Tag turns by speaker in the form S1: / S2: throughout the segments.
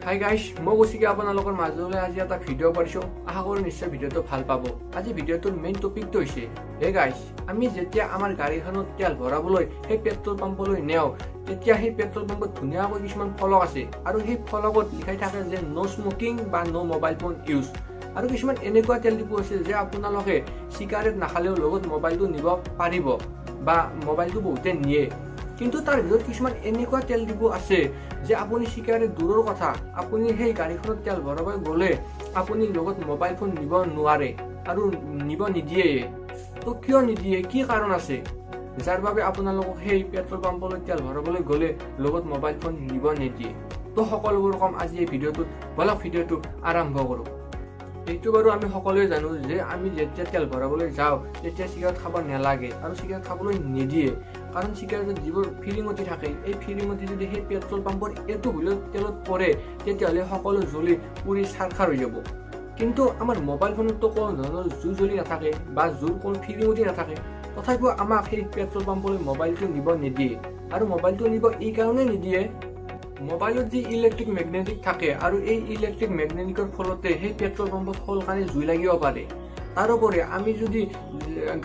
S1: Hi guys, মই কৌশিকে আপোনালোকৰ মাজলৈ আজি এটা ভিডিঅ' পাৰিছোঁ। আশা কৰোঁ নিশ্চয় ভিডিঅ'টো ভাল পাব। আজি ভিডিঅ'টোৰ মেইন টপিকটো হৈছে, হে গাইছ, আমি যেতিয়া আমাৰ গাড়ীখনত তেল ভৰাবলৈ সেই পেট্ৰল পাম্পলৈ নিওঁ, তেতিয়া সেই পেট্ৰল পাম্পত ধুনীয়াকৈ কিছুমান ফলক আছে আৰু সেই ফলকত লিখাই থাকে যে ন' স্মকিং বা ন' মোবাইল ফোন ইউজ। আৰু কিছুমান এনেকুৱা তেল ডিপু আছে যে আপোনালোকে চিগাৰেট নাখালেও লগত মোবাইলটো নিব পাৰিব বা মোবাইলটো বহুতে নিয়ে। কিন্তু তাৰ ভিতৰত কিছুমান এনেকুৱা তেল ডিপু আছে যে আপুনি চিগাৰেট দূৰৰ কথা, আপুনি সেই গাড়ীখনত তেল ভৰাব গ'লে আপুনি লগত মোবাইল ফোন নিব নোৱাৰে আৰু নিব নিদিয়ে। তো কিয় নিদিয়ে? কি কাৰণ আছে যাৰ বাবে আপোনালোকক সেই পেট্ৰল পাম্পলৈ তেল ভৰাবলৈ গ'লে লগত মোবাইল ফোন নিব নিদিয়ে? তো সকলোবোৰ ক'ম আজি এই ভিডিঅ'টোত। ব'লক, ভিডিঅ'টো আৰম্ভ কৰোঁ। এইটো বাৰু আমি সকলোৱে জানো যে আমি যেতিয়া তেল ভৰাবলৈ যাওঁ, তেতিয়া চিগাৰেট খাব নালাগে আৰু চিগাৰেট খাবলৈ নিদিয়ে। কাৰণ চিগাৰেটত যিবোৰ ফিৰিঙতি থাকে, এই ফিৰিঙতি যদি সেই পেট্ৰল পাম্পৰ এইটো হ'লেও তেলত পৰে, তেতিয়াহ'লে সকলো জ্বলি পুৰি চাৰখাৰ হৈ যাব। কিন্তু আমাৰ মোবাইল ফোনততো কোনো ধৰণৰ জুই জ্বলি নাথাকে বা জুইৰ কোনো ফিৰিঙতি নাথাকে। তথাপিও আমাক সেই পেট্ৰল পাম্পলৈ মোবাইলটো নিব নিদিয়ে। আৰু মোবাইলটো নিব এইকাৰণে নিদিয়ে, মোবাইলত যি ইলেক্ট্ৰিক মেগনেটিক থাকে আৰু এই ইলেক্ট্ৰিক মেগনেটিকৰ ফলতে সেই পেট্ৰল পাম্পত সোনকালে জুই লাগিব পাৰে। তাৰোপৰি আমি যদি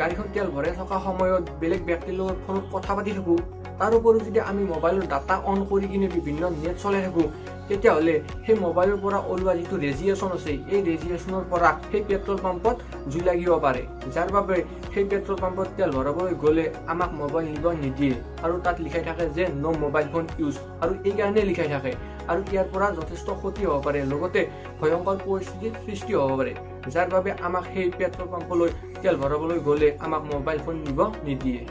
S1: গাড়ীখন তেল ভৰাই থকা সময়ত বেলেগ ব্যক্তিৰ লগত ফোনত কথা পাতি থাকোঁ, তাৰোপৰি যদি আমি মোবাইলৰ ডাটা অন কৰি কিনে বিভিন্ন নেট চলাই থাকোঁ, তেতিয়াহ'লে সেই মোবাইলৰ পৰা ওলোৱা যিটো ৰেডিয়েশ্যন আছে, এই ৰেডিয়েশ্যনৰ পৰা সেই পেট্ৰল পাম্পত জুই লাগিব পাৰে, যাৰ বাবে সেই পেট্ৰল পাম্পত তেল ভৰাবলৈ গ'লে আমাক মোবাইল নিব নিদিয়ে। আৰু তাত লিখাই থাকে যে ন' মোবাইল ফোন ইউজ আৰু এইকাৰণেই লিখাই থাকে। আৰু ইয়াৰ পৰা যথেষ্ট ক্ষতি হ'ব পাৰে, লগতে ভয়ংকৰ পৰিস্থিতিৰ সৃষ্টি হ'ব পাৰে, যাৰ বাবে আমাক সেই পেট্ৰল পাম্পলৈ তেল ভৰাবলৈ গ'লে আমাক মোবাইল ফোন নিব নিদিয়ে।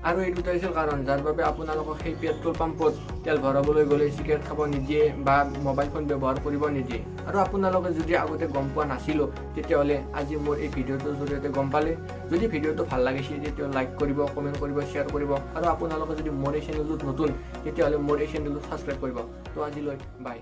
S1: আৰু এই দুটাই আছিল কাৰণ যাৰ বাবে আপোনালোকক সেই পেট্ৰল পাম্পত তেল ভৰাবলৈ গ'লে চিগাৰেট খাব নিদিয়ে বা মোবাইল ফোন ব্যৱহাৰ কৰিব নিদিয়ে। আৰু আপোনালোকে যদি আগতে গম পোৱা নাছিলো, তেতিয়াহ'লে আজি মোৰ এই ভিডিঅ'টোৰ জৰিয়তে গম পালে। যদি ভিডিঅ'টো ভাল লাগিছে, তেতিয়াহ'লে লাইক কৰিব, কমেণ্ট কৰিব, শ্বেয়াৰ কৰিব। আৰু আপোনালোকে যদি মোৰ এই চেনেলটোত নতুন, তেতিয়াহ'লে মোৰ এই চেনেলটো ছাবস্ক্ৰাইব কৰিব। তো আজিলৈ বাই।